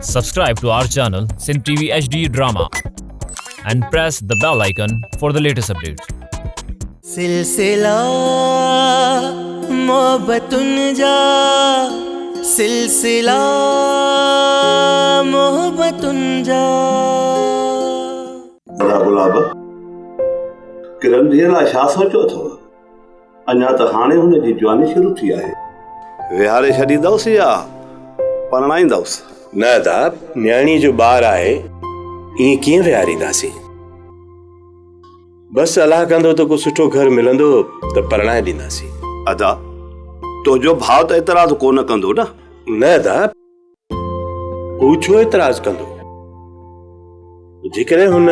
Subscribe to our channel Sindh TV HD Drama and press the bell icon for the latest updates. سلسلا محبتن جا سلسلا محبتن جا. ادا گلاب، ڪرن ڌيء لاء ڇا سوچيو اٿو؟ اڃا ته هاڻي هن جي جواني شروع ٿي آهي. ويهاري ڇڏيندؤس يا پرڻائيندؤس؟ نه ادا، نياڻيء جو ٻار آهي، ائين ڪيئن ويهارينداسين؟ بس الله ڪندو ته ڪو سٺو گهر ملندو ته پرڻائي ڏينداسين. ادا، تنهنجو ڀاء ته اعتراض ڪونه ڪندو نه؟ نه ادا، هو ڇو اعتراض ڪندو؟ جيڪڏهن هن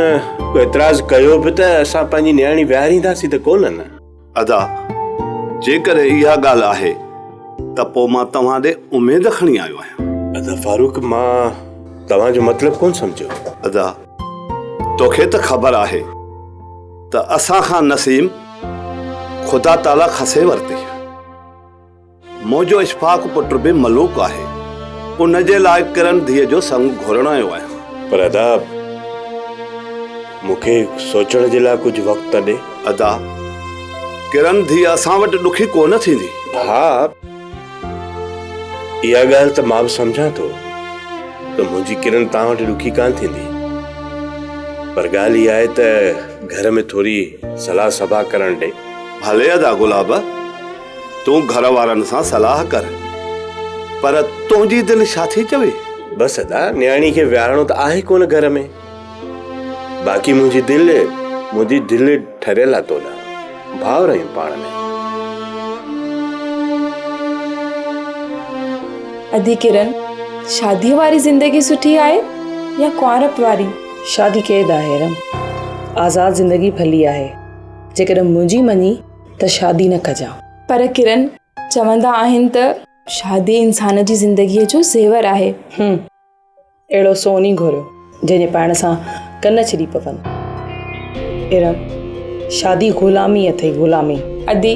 ڪو اعتراض ڪيو به ته اسان پنهنجي نياڻي ويهارينداسين ته ڪونه نه. ادا، جيڪڏهن اها ڳالهه آهي ته پوء مان توهان ڏي اميد کڻي آيو آهيان. ادا فاروق، مان توهان جو مطلب ڪونه سمجهيو. ادا، توکي ته خبر آهي ته اسان کان نسيم خدا تعاليٰ کسي ورتي. منهنجو اشفاق پٽ به ملوڪ آهي، ان جي لاء ڪرن ڌيء جو سڱ گهرڻ آيو آهيان. پر ادا، مون کي سوچڻ جي لاء ڪجهه وقت ته ڏي. ادا، ڪرن ڌيء اسان وٽ ڏکي ڪو نه ٿيندي. ها، اها ڳالهه ته مان به سمجهان ٿو ته منهنجي ڪرن توهان وٽ ڏکي ڪانه ٿيندي، پر ڳالهه اها آهي ته گهر ۾ ٿوري صلاح سبا ڪرڻ ڏي. ڀلي ادا گلاب، تون گهر وارن سان صلاح ڪر، پر تنهنجي دل ڇا ٿي چوي؟ بس ادا، نياڻي کي ويهارڻو ته آهي ڪونه گهر ۾، باقي منهنجي دل، منهنجي دل ٺريل آ تو ڏانهن، ڀائر آهيون پاڻ ۾. ادي ڪرن، شاديء واري زندگي سٺي آهي يا ڪنوارپ واري؟ شادي قيد آهي ارم، آزاد زندگي ڀلي آهي، جيڪڏهن منهنجي مڃين ته شادي نه ڪجان. پر ڪرن، چوندا آهن ته شادي انسان جي زندگيء جو زيور آهي. هم، اهڙو سون ئي گهريو، جنهن جي پائڻ سان ڪن ڇڄي پون. ارم، شادي غلامي اٿئي، غلامي. ادي،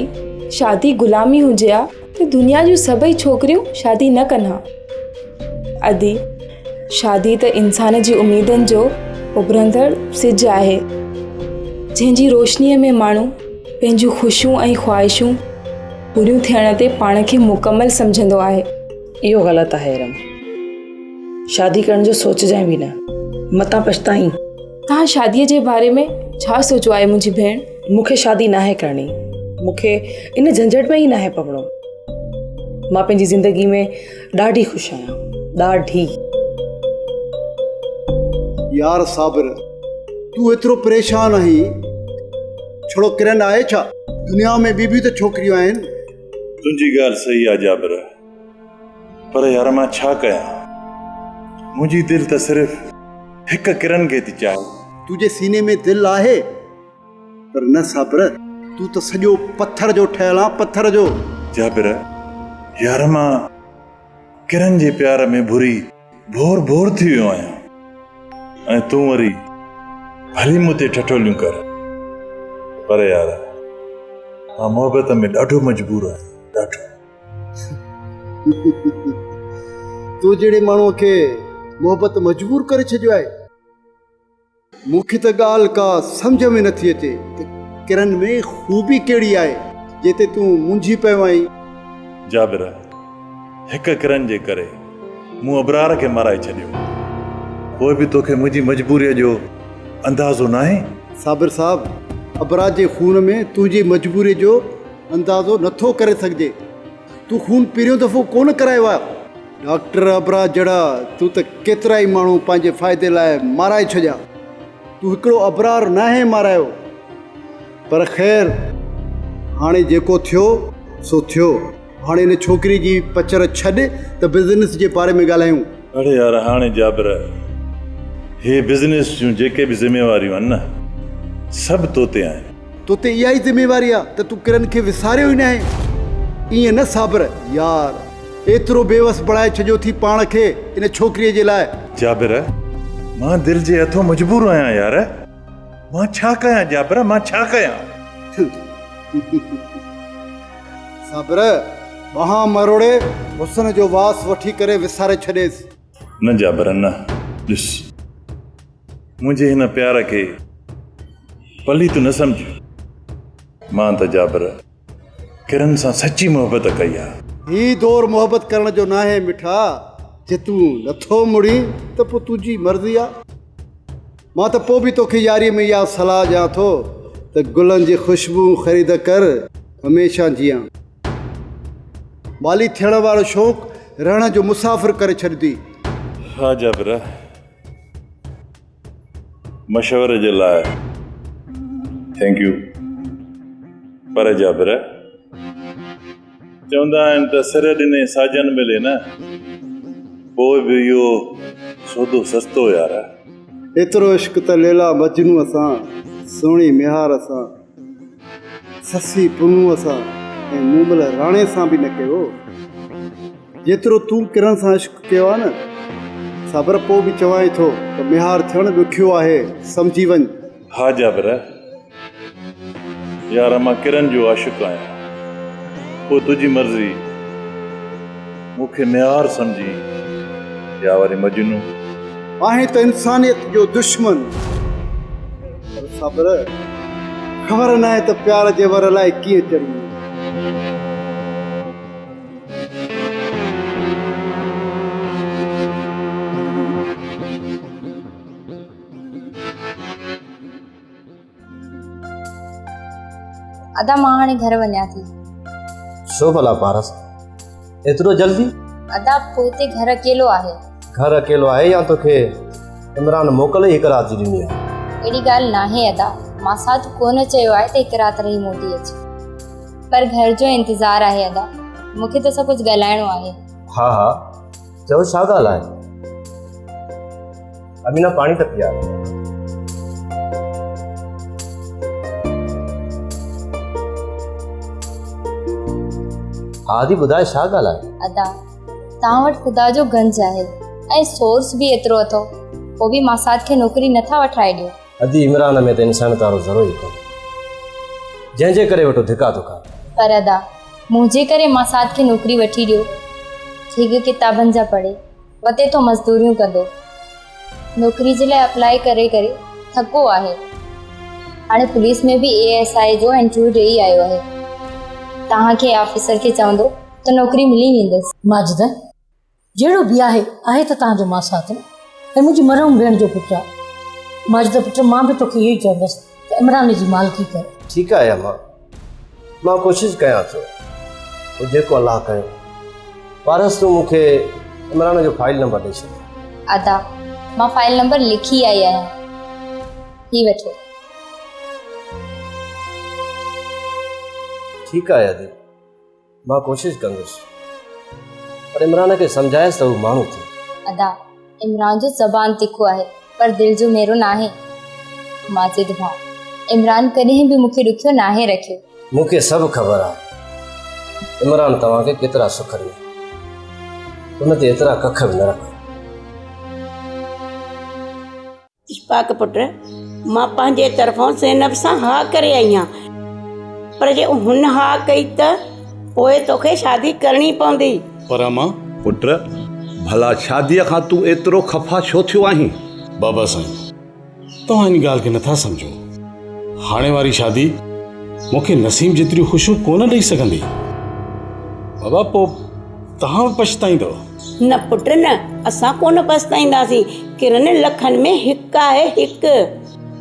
شادي غلامي هجي ها ته دنيا جون سڀئي ڇوڪريون شادي نه ڪن ها. ادي، شادي ته انسان جي اميدن جو اڀرندڙ سج آهي، جنهن جي روشنيء ۾ ماڻهو پنهنجون خوشيون ۽ خواهشون پوريون ٿيڻ تي پاڻ کي مڪمل سمجهندو آهي. اهو غلط آهي ارم. شادي ڪرڻ جو سوچجانء به نه، متان پڇتائين. توهان شاديء جي باري ۾ ڇا سوچيو آهي منهنجي ڀيڻ؟ مون کي شادي ناهي ڪرڻي. مون کي ان جهنجهٽ ۾ ئي ناهي پوڻو. مان پنهنجي زندگي ۾ ڏاڍي خوش آهيان، ڏاڍي. يار صابر، تون ايترو پريشان آهين، ڇڙو ڪرن آهي ڇا؟ دنيا ۾ ٻي به ته ڇوڪريون آهن. تنهنجي ڳالهه صحيح آ جابر، پر يار مان ڇا ڪيان، منهنجي دل ته صرف هڪ ڪرن کي ٿي چاهي. تنهنجي سيني ۾ دل آهي؟ پر نه صابر، تون ته سڄو پٿر جو ٺهيل آن، پٿر جو. جابر، يار مان ڪرن جي پيار ۾ ڀري ڀور ڀور ٿي ويو آهيان ۽ تون وري ڀلي مون تي ٺٺوليون ڪر، پر يار مان محبت ۾ ڏاڍو مجبور آهيان، ڏاڍو. تو جهڙي ماڻهوء کي محبت مجبور ڪري ڇڏيو آهي. مون کي ته ڳالهه ڪا سمجهه ۾ نٿي اچي ته ڪرن ۾ خوبي ڪهڙي آهي جنهن تي تون منجهي پيو آهين. جابر، هڪ ڪرن جي ڪري مون ابرار کي مارائي ڇڏيو. پوء به توکي منهنجي مجبوريء جو اندازو ناهي؟ صابر صاحب، ابرار جي خون ۾ تنهنجي مجبوريء جو اندازو نٿو ڪري سگهجي. تون خون پهريون دفعو ڪونه ڪرايو آهي. ڊاڪٽر ابرا جهڙا تون ته ڪيترائي ماڻهو پنهنجي فائدي لاء مارائي ڇڏيا. تون هڪڙو ابرار ناهي مارايو. پر خير هاڻي جيڪو ٿيو سو ٿيو. هاڻي ان ڇوڪري جي پچر ڇڏ ته بزنس جي باري ۾ ڳالهايون. اڙي يار هاڻي جابر هي بزنس جون جيڪي به ذميواريون آهن نه سڀ تو تي آهن. تو تي اها ئي ذميواري آ ته تون ڪرن کي وساريو ئي ناهي. ائين نه صابر يار، ايترو بيوس بڻائي ڇڏيو ٿي پاڻ کي ان ڇوڪريء جي لاء. جابر، مان دل جي هٿون مجبور آهيان يار، مان ڇا ڪيان جابر، مان ڇا ڪيان. صابر، ٻانهن مروڙي حسن جو واس وٺي ڪري وساري ڇڏيس. نه جابر نه، ڏس منهنجي هن پيار کي پليت نه سمجهه. مان ته جابر ڪرن سان سچي محبت ڪئي آ. هي دور محبت ڪرڻ جو ناهي مٺا، جي تون نٿو مڙين ته پوء تنهنجي مرضي آ. مان ته پوء به توکي ياريء ۾ اها صلاح ڏيان ٿو ته گلن جي خوشبو خريد ڪر هميشه جيان. مالي ٿيڻ وارو شوق رهڻ جو مسافر ڪري ڇڏيندي. ها جابر، مشوري جي لاء thank you پر جابر چوندا آهن ته سر ڏني ساجن ملي نه پوء به اهو سودو سستو يار. ايترو عشق ته ليلا مجنونء سان، سهڻي ميهار سان، سسي پنهونء سان ۽ مومل راڻي سان به نه ڪيو. جيترو تون ڪرڻ سان عشق ڪيو آهي نه صابر پوء به چوانء ٿو ته ميهار ٿيڻ ڏکيو آهي سمجهي وڃ. ها جابر يار مان ڪرن جو عاشق آهيان پوء تنهنجي مرضي مون کي ميهار سمجهين يا وري مجنون. آهين ته انسانيت جو دشمن پر صابر خبر ناهي ته پيار جي ور الائي ڪيئن چڙهي وئين. ادا مان هاڻي گهر وڃان ٿي. ڇو ڀلا پارس ايترو جلدي؟ ادا پوء هتي گهر اڪيلو آهي. گهر اڪيلو آهي يا توکي عمران موڪل ئي هڪ رات جي ڏني آهي؟ اهڙي ڳالهه ناهي ادا، ماسات ڪونه چيو آهي ته هڪ رات رهي موٽي اچ. پر گهر جو انتظار آهي ادا، مون کي توسان ڪجهه ڳالهائڻو آهي. ها ها چئو ڇا ڳالهه آهي؟ امينا پاڻي ته پيار. ها ادي ٻڌاء ڇا ڳالهه آهي؟ ادا توهان وٽ خدا جو گنج آهي ۽ سورس به ايترو اٿو پوء به ماسات کي نوڪري نٿا وٺرائي ڏيو. ادي عمران ۾ ته انسانيت وارو ذرو ئي ڪونهي جنهن جي ڪري ويٺو ڌڪا ٿو کائي. پر ادا منهنجي ڪري ماسات کي نوڪري وٺي ڏيو. ٺيڪ ڪتابن جا پڙهي وتي ٿو مزدوريون ڪندو. نوڪري جي لاء اپلائي ڪري ڪري ٿڪو آهي. هاڻي پوليس ۾ به اي ايس I جو انٽرويو ڏئي آيو آهي. توهان کي آفيسر کي چوندو ته نوڪري ملي ويندس. ماجده، جهڙو به آهي، آهي ته توهان جو ماسات نه ۽ منهنجي مرحوم ڀيڻ جو پٽ آهي. ماجده پٽ مان به توکي اهو ئي چوندس ته عمران جي مالڪي ڪر. ٺيڪ آهي امان، مان ڪوشش ڪيان ٿو، پوء جيڪو الله ڪيو. پارس تون مون کي عمران جو فائيل نمبر ڏئي ڇڏ. ادا مان فائيل نمبر لکي آئي آهيان، هي وٺو. ٺيڪ آهي ادي، مان ڪوشش ڪندس پر عمران کي سمجهائيس ته هو ماڻهو ٿئي. ادا عمران جو زبان تکو آهي پر دل جو ميرو ناهي. ماجد ڀاء عمران ڪڏهن به مون کي ڏکيو ناهي رکيو. مون کي سڀ خبر آهي عمران توهان کي ڪيترا سک ڏنا ان تي ايترا ڪک به نه رکو. اشفاق پٽ، مان پنهنجي طرفان زينب سان ها ڪري آئي آهيان، پر جي هن ها ڪئي ته پوء توکي شادي ڪرڻي پوندي. پر امان! پٽ، ڀلا شاديء کان تون ايترو خفا ڇو ٿيو آهين؟ بابا سائين، توهان ان ڳالهه کي نٿا سمجهو. هاڻي واري شادي مون کي نسيم جيتريون خوشيون ڪونه ڏئي سگهندي. بابا، پوء توهان به پڇتائيندؤ. نه پٽ نه، اسان ڪونه پڇتائينداسين. ڪرن لکن ۾ هڪ آهي هڪ.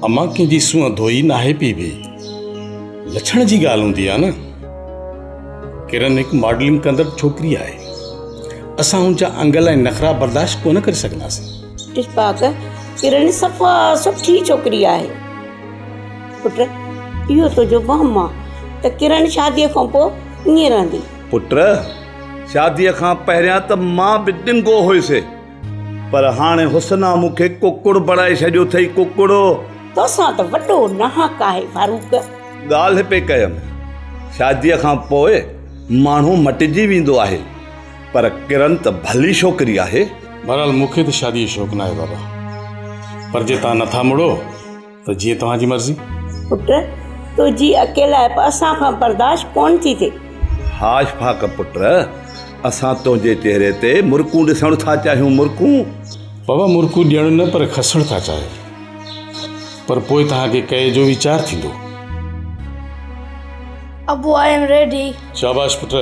امان ڪنهن جي سونهن ڌوئي ناهي پيبي. لڇڻ جي ڳالهه هوندي آهي نه. ڪرن هڪ ماڊلنگ ڪندڙ ڇوڪري آهي. اسان هن جا انگل ۽ نخرا برداشت ڪونه ڪري سگهنداسين. اشفاق، ڪرن صفا سٺي ڇوڪري آهي. پٽ، اهو تنهنجو وهم آ ته ڪرن شاديء کان پوء ائين رهندي. پٽ، شاديء کان پهريان ته مان به ڏنگو هيس، پر هاڻي حسنا مون کي ڪڪڙ بڻائي ڇڏيو اٿئي، ڪڪڙ. توسان ته وڏو ناحق آهي فاروق. ڳالهه پئي ڪيم، شاديء کان پوء ماڻهو مٽجي ويندو آهي، پر ڪرن ته ڀلي ڇوڪري آهي. بهرحال مون کي ته شاديء جو شوق ناهي بابا، پر جي توهان نٿا مڙو ته جيئن توهان جي مرضي. پٽ، تنهنجي اڪيلائپ اسان کان برداشت ڪونه ٿي ٿئي. ها اشفاق پٽ، اسان تنهنجي چهري تي مرڪون ڏسڻ ٿا چاهيون، مرڪون. بابا مرڪون ڏيڻ نه پر کسڻ ٿا چاهيو. پر پوء توهان کي ڪئي جو ويچار ٿيندو. ابو I M ready. شاباش پٽ.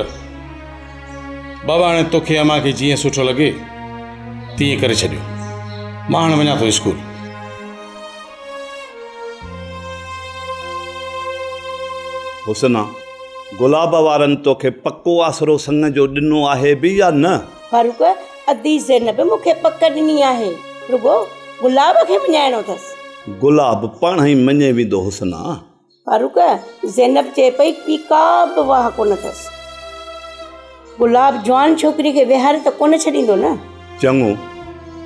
بابا هاڻي توکي امان کي جيئن سٺو لڳي تيئن ڪري ڇڏيو. مان هاڻي وڃان ٿو اسڪول. حسنا، گلاب وارن توکي پڪو آسرو سڱ جو ڏنو آهي به يا نه؟ فاروق، ادي زينب مون کي پڪ ڏني آهي، رڳو گلاب کي مڃائڻو اٿس. گلاب پاڻهئي مڃي ويندو حسنا. فاروق، زينب چئي پئي ٻي ڪا به واهه ڪونه اٿس. گلاب جوان ڇوڪري کي ويهاري ته ڪونه ڇڏيندو نه. چڱو،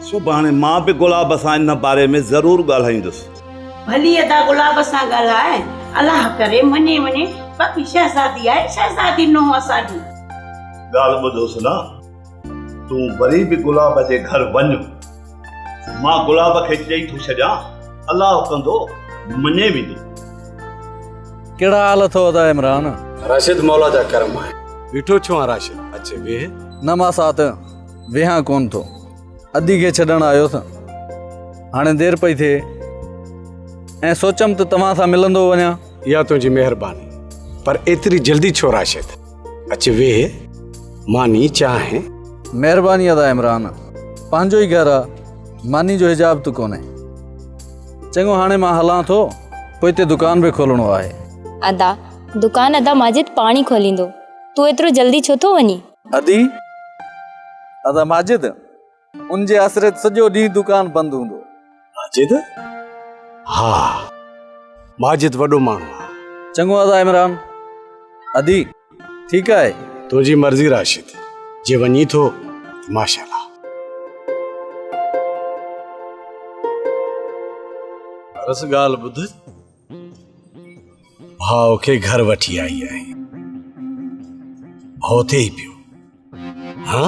سڀاڻي مان به گلاب سان ان باري ۾ ضرور ڳالهائيندس. ڀلي ادا گلاب سان ڳالهاء، الله ڪري مڃي وڃي، باقي شهزادي آهي شهزادي نونهن اسان جي. ڳالهه ٻڌ حسنا، تون وري به گلاب جي گهر وڃ. مان گلاب کي چئي ٿو ڇڏيان، الله ڪندو مڃي ويندو. ڪهڙا حال اٿو ادا عمران؟ راشد مولا جا ڪرم آهن. بيٺو ڇو آن راشد اچ ويهه. نه ماسات ويهان ڪونه ٿو. ادي کي ڇڏڻ آيس. هاڻي دير پئي ٿئي ۽ سوچيم ته توهان سان ملندو وڃان. اها تنهنجي مهرباني پر ايتري جلدي ڇو راشد؟ اچ ويهه، ماني چانهه. مهرباني ادا عمران، پنهنجو ئي گهر آ، ماني جو حجاب ته ڪونهي. چڱو هاڻي مان هلان ٿو، پوئتي دڪان به کولڻو آهي. ادا، دڪان ادا ماجد پاڻ ئي کوليندو، تون ايترو جلدي ڇو ٿو وڃين؟ ادي، ادا ماجد، ان جي آسري ته سڄو ڏينهن دڪان بند هوندو. ماجد؟ ها ماجد وڏو ماڻهو آ. چڱو ادا عمران. ادي ٺيڪ آهي. تنهنجي مرضي راشد، جي وڃين ٿو ته ماشاءالله. پرس ڳالهه ٻڌ. ڀاء کي گهر وٺي آئي آهين. ڀؤ ٿئي ئي پيو. ها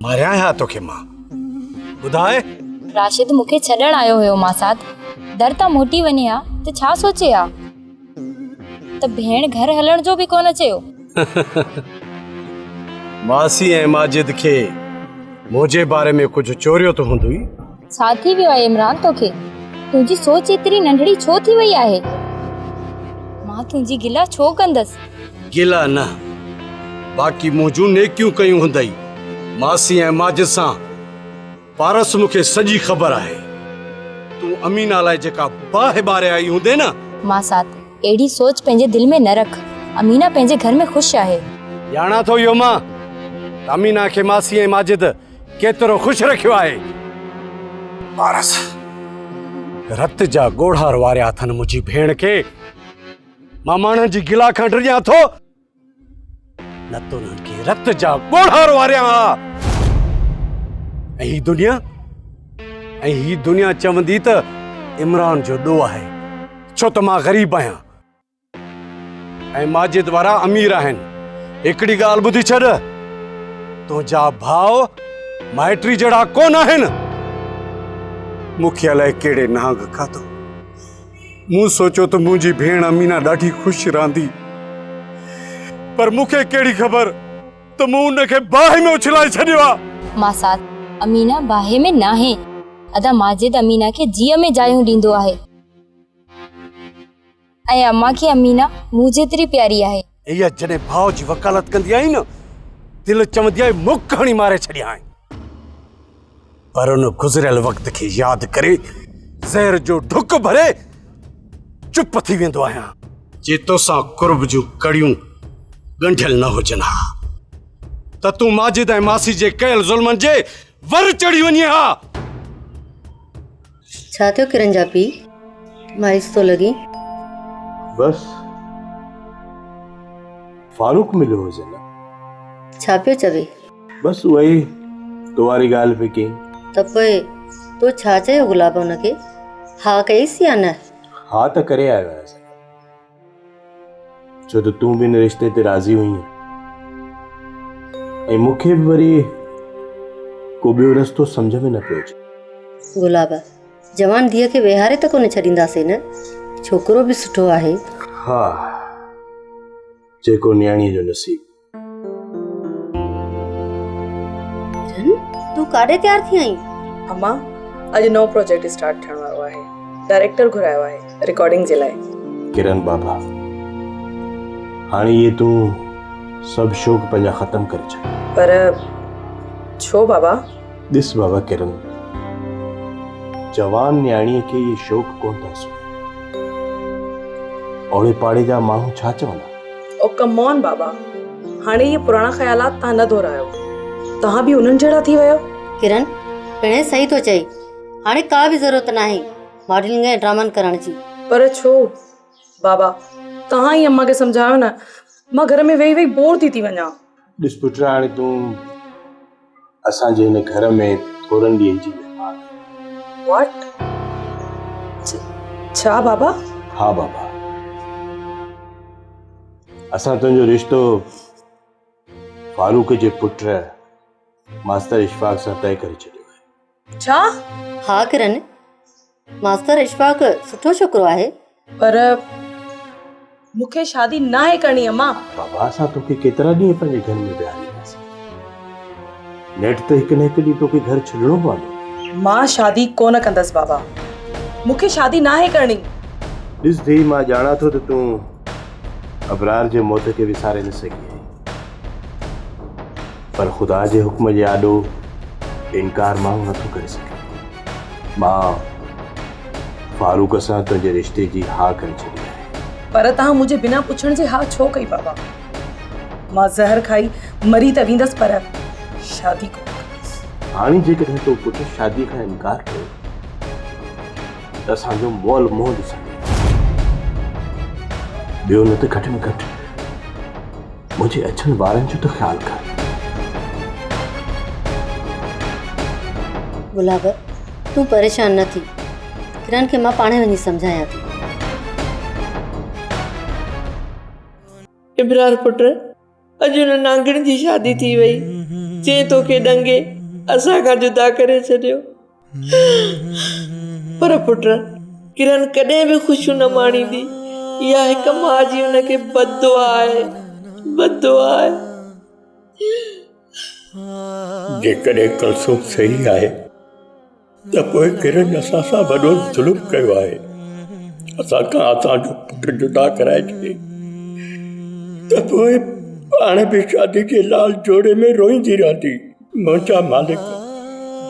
ماريان ها توکي مان. ٻڌاء. راشد مون کي ڇڏڻ آيو هيو ماسات. در تان موٽي وڃي ها ته ڇا سوچي ها ته ڀيڻ گهر هلڻ جو به ڪونه چيو. ماسي ۽ ماجد کي منهنجي باري ۾ ڪجهه چوريو ته هوندوئي. ڇا ٿي ويو آهي عمران توکي؟ تنهنجي سوچ ايتري ننڍڙي ڇو ٿي وئي آهي؟ مان تنهنجي گلا ڇو ڪندس؟ گلا نه، باقي منهنجون نيڪيون ڪيون هوندئي ماسي ۽ ماجد سان. پارس مون کي سڄي خبر آهي. تون امينا لاء جيڪا باهه ٻاري آئي هوندين نه. ماسات، اهڙي سوچ پنهنجي دل ۾ نه رک. امينا پنهنجي گهر ۾ خوش آهي. ڄاڻان ٿو اهو مان ته امينا کي ماسي ۽ ماجد ڪيترو خوش رکيو آهي. پارس، رت جا ڳوڙها روئاريا اٿن منهنجي ڀيڻ کي. مان ماڻهن جي گلا کان ڊڄان ٿو، نه ته انهن کي رت جا ڳوڙها روئاريان ها. ۽ هي دنيا، ۽ هي دنيا چوندي ته عمران جو ڏوهه آهي، ڇو ته مان غريب آهيان. ۽ ماجد وارا امير آهن. هڪڙي ڳالهه ٻڌي ڇڏ، تنهنجا ڀاء مائٽي جهڙا ڪونه آهن. مون کي الائي ڪهڙي نانگ کاڌو. مون سوچيو ته منهنجي ڀيڻ امينا ڏاڍي خوش رهندي، پر مون کي ڪهڙي خبر ته مون ان کي باهه ۾ اڇلائي ڇڏيو آ. ماسات، امينا باهه ۾ ناهي. ادا ماجد امينا کي جيء ۾ جايون ڏيندو آهي. ۽ امان کي امينا مون جيتري پياري آهي. اها جڏهن ڀاء جي وڪالت ڪندي آهين نه، دل چوندي آهي مڪ هڻي ماري ڇڏيانء. پر ان گذريل وقت کي ياد ڪري زهر جو ڍڪ ڀري چپ ٿي ويندو آهيان. جي توسان قرب جون ڪڙيون ڳنڍيل نه هجن ها ته تون ماجد ۽ ماسي جي ڪيل ظلمن جي ور چڙهي وڃين ها. ڇا ٿيو ڪرن جا پيء؟ مايوس ٿو لڳين. بس فاروق مليو هو زينب. ڇا پيو چوي؟ بس اها ئي تو واري ڳالهه پئي ڪيائين. ته پوء تو ڇا چيو گلاب هن کي؟ ها ڪيس يا نه؟ ها ته ڪري آيو آهيان زينب. ڇو ته تون به ان رشتي تي راضي هئين ۽ مون کي به وري ڪو ٻيو رستو سمجهه ۾ نه پيو اچي. گلاب، جوان ڌيء کي ويهاري ته ڪونه ڇڏينداسين نه؟ ڇوڪرو به سٺو آهي. ها، جيڪو نياڻيء جو نصيب. तूं काॾे तयार थी आहीं? अम्मा, अॼु नओं प्रोजेक्ट स्टार्ट थियण वारो आहे। डायरेक्टर घुरायो आहे रिकॉर्डिंग जे लाइ। किरण बाबा, हाणे इहे तूं सभु शौक़ पंहिंजा ख़तमु करे छॾ। पर छो बाबा? ॾिस बाबा किरण, जवान नियाणीअ खे इहे शौक़ कोन था सुहिनि। ओड़े पाड़े जा माण्हू छा चवंदा? ओ कम ऑन बाबा, हाणे इहे पुराणा ख़यालात तव्हां न दोहरायो। तव्हां बि उन्हनि जहिड़ा थी वियो। किरण, पिणु सही थो चए, हाणे का बि ज़रूरत नाहे मॉडलिंग ऐं ड्रामनि करण जी। पर छो बाबा, तव्हां ई अम्मा खे सम्झायो न, मां घर में वेही वेही बोर थी थी वञा। ॾिस पुट, हाणे तूं असांजे हिन घर में थोरनि ॾींहनि जी महिमान। What? छा बाबा? हा बाबा, असां तुंहिंजो रिश्तो फारूक जे पुट मास्तर इशफाक सां तय करे छॾियो आहे। छा? हा किरण, मास्तर इशफाक सुठो छोकिरो आहे। पर मूंखे शादी नाहे करणी अम्मा। बाबा, असां तोखे केतिरा ॾींहं पंहिंजे घर में विहारींदासीं? नेठि त हिकु न हिकु ॾींहुं तोखे घर छॾिणो पवंदो। मां शादी कोन कंदसि बाबा, मूंखे शादी नाहे करणी। ॾिस धीउ, मां ॼाणां थो त तूं अबरार जे मौत खे विसारे न सघी आहीं, पर ख़ुदा जे हुक्म जे आॾो इनकार माण्हू नथो करे सघे। मां फारूक सां तुंहिंजे रिश्ते जी हा करे छॾी आहे। पर तव्हां मुंहिंजे बिना पुछण जे हा छो कई बाबा? मां ज़हर खाई मरी त वेंदसि, पर शादी कोन कंदसि। हाणे जेकॾहिं तो पुट शादी खां इनकार कयो त असांजो मोल मुंहुं ॾिसंदो। ॿियो न त घटि में घटि मुंहिंजे अछनि वारनि जो त ख़्यालु कर। गुलाब, तूं परेशान न थी, किरण खे मां पाणे वञी सम्झायां थी। इब्रार पुट, अॼु हुन नांगण जी शादी थी वई, जंहिं तोखे ॾंगे असां खां जुदा करे छॾियो। पर पुट, किरण कॾहिं बि ख़ुशियूं न माणींदी। इहा हिकु माउ जी हुनखे बददुआ आहे, बददुआ आहे। जेकॾहिं कलसुम सही आहे त पोइ किरण असां सां वॾो ज़ुल्म कयो आहे। असां खां असांजो पुटु जुदा कराए छॾे त पोइ पाण बि शादी जे लाल जोड़े में रोईंदी रहंदी। मुंहिंजा मालिक,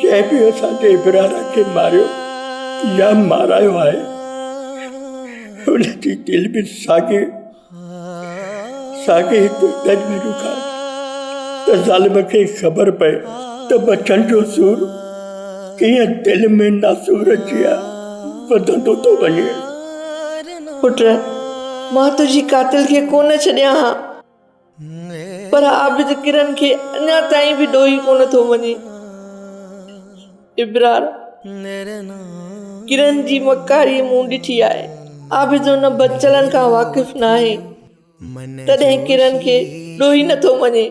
जंहिं बि असांजे इब्रार खे मारियो या मारायो आहे, हुनजी दिलि बि साॻी साॻी दर्द में ॾुखाए त ज़ालिम खे ख़बर पए त बचनि जो सूर कीअं दिलि में नासूर जीअं वधंदो थो वञे। पुट, मां तुंहिंजी कातिल खे कोन छॾियां हा, पर आबिद किरण खे अञा ताईं बि ॾोही कोन थो वञे। इब्रार, किरण जी मकारी मूं ॾिठी आहे। आबिद हुन बदचलन खां वाक़िफ़ न आहे, तॾहिं किरण खे ॾोही नथो मञे।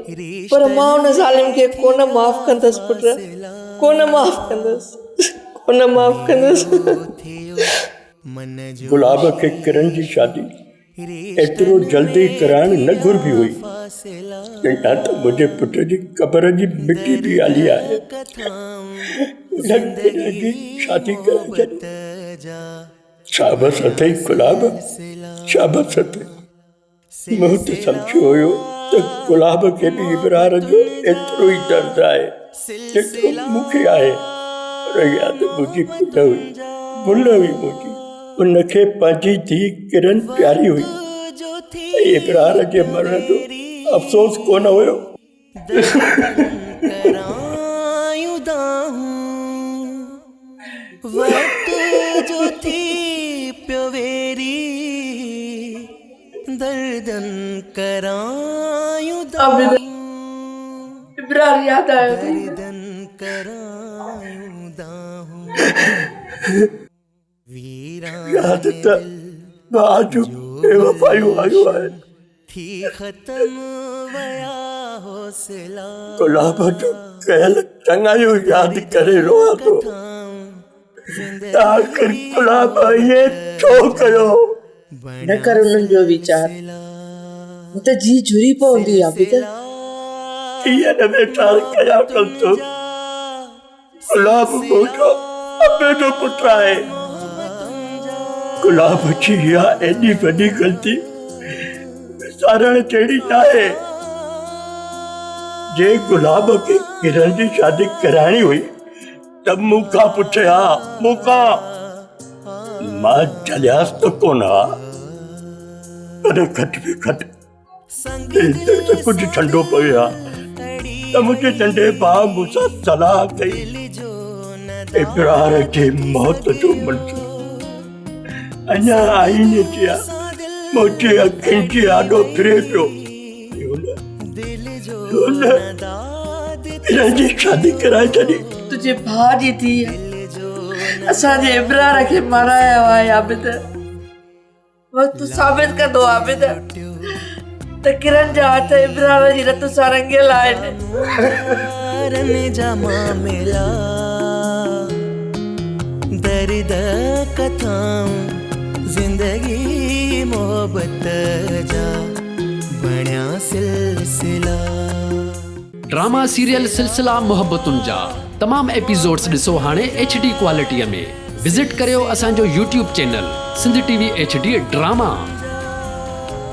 पर मां हुन ज़ालिम खे कोन माफ़ कंदसि पुट, कोन माफ़ कंदसि, कोन माफ़ कंदसि। गुलाब खे किरण जी शादी एतिरो जल्दी कराइण न घुर्बी हुई, न त मुंहिंजे पुट जी क़बर जी मिटी बि आली आहे। हुन किरण जी शादी कराए छॾी। शाबाश अथई गुलाब, शाबाश अथई। मूं त सम्झियो हुयो त गुलाब खे बि इब्रार जो एतिरो ई दर्द आहे जेतिरो मूंखे आहे, पर इहा त मुंहिंजी भुल हुई, भुल हुई मुंहिंजी। उनखे पंहिंजी धीउ किरण प्यारी हुई ऐं इब्रार जे मरण जो अफ़सोस कोन हुयो। इब्रार यादि आयो अथई? यादि त भाउ जूं बेवफ़ायूं आयूं आहिनि। गुलाब जूं कयल चङायूं यादि करे रोआं थो त आख़िर गुलाब ईअं छो कयो? न कर उन्हनि जो वीचार, न त जीउ झुरी पवंदी आबिद। कीअं न वीचार कयां कलसुम? گلاب منهنجو ابي جو پٽ آهي. گلاب جي اها ايڏي وڏي غلطي وسارڻ جهڙي ناهي. جي گلاب کي ڪرن جي شادي ڪرائڻي هئي ته مون کان پڇي ها، مون کان. مان جهلياس ته ڪونه ها، پر گهٽ ۾ گهٽ هتي ته ڪجهه ٺنڊو پوي ها ته منهنجي ننڍي ڀاء مون سان صلاح ڪئي. ابرار جي موت جو منظر اڃا آئيني جيان منهنجي اکين جي آڏو ڦري پيو. هن هن جي شادي ڪرائي ڇڏي. تنهنجي ڀاء جي ڌيء اسان جي ابرار کي مارايو آهي عابد. وقت ثابت ڪندو عابد ته ڪرن جا هٿ ابرار جي رت سان رنگيل آهن. جا معاملا درد ڪٿائون زندگي محبت جا بڻيا سلسلا. ڊراما سيريل سلسلا محبتن جا تمام ايپيسوڊس ڏسو هاڻي ايڇ ڊي ڪوالٽي ۾ وزٽ ڪريو اسان جو YouTube channel Sindh T V H D drama.